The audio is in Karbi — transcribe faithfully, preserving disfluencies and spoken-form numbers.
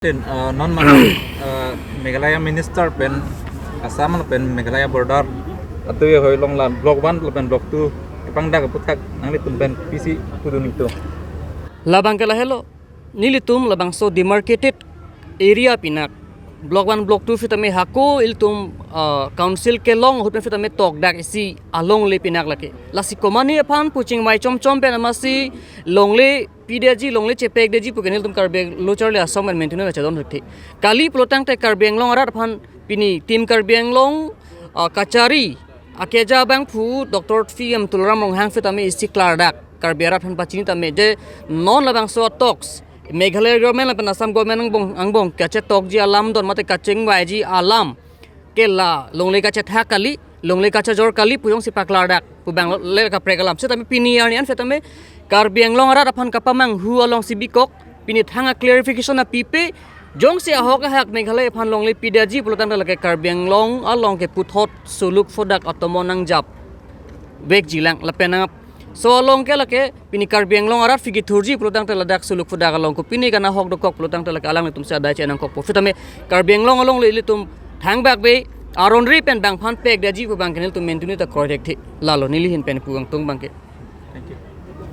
Tin, uh, non ma, uh, Meghalaya Minister pen Assam lapen Meghalaya border atui ahoi along la Block one lapen Block two kepangdak aputhak nanglitum pen pisi pudun itu. Labang ke lahelo, nelitum labangso demarcated area pinak, Block one, Block two sitame hako ilitum, uh, council kelong ahut pen sitame tokdak isi alongle pinak lake. Lasi komane aphan puching mai chom chom pen amatsi longle pidetji, longle chepekdetji pu ke nelitum Karbi Lo Charli Asong pen mentuni la chedon rikti. Kali pulotangte Karbi Anglong arat aphan pini Team Karbi Anglong, uh, kachari akeja abangphu Doctor P M Tuliram Ronghang sitame isi klardak Karbi arat aphan pachini tame je non labangso talks Meghalaya government lapen Assam government angbong angbong kachetokji alam don mate kachingvaiji alam ke la longle kachethak kali, longle kachejor kali pu jongsi paklardak pu abang le kaprek alam. Sitame pini arni an sitame Karbi Anglong arat aphan kapamanghu alongsi bikok pini thang a-clarification apipe, jongsi ahok ahak Meghalaya aphan longle pidetji pulotangte lake Karbi Anglong along ke puthot suluk phodak atomo nangjap vekjilang lapen nang so along ke lake pini Karbi Anglong arat phi kethurji pulotangte ladak suluk phodak along ko pini kana hok dokok pulotangte lake alanglitum si adai chenangkokpo. Sitame Karbi Anglong alongle ilitum thangbak be aron ri pen bang aphan pekdetji pu abang ke nelitum mentuni ta kroidetji, lalo neli ahin pen pu angtung abang ke. Thank you.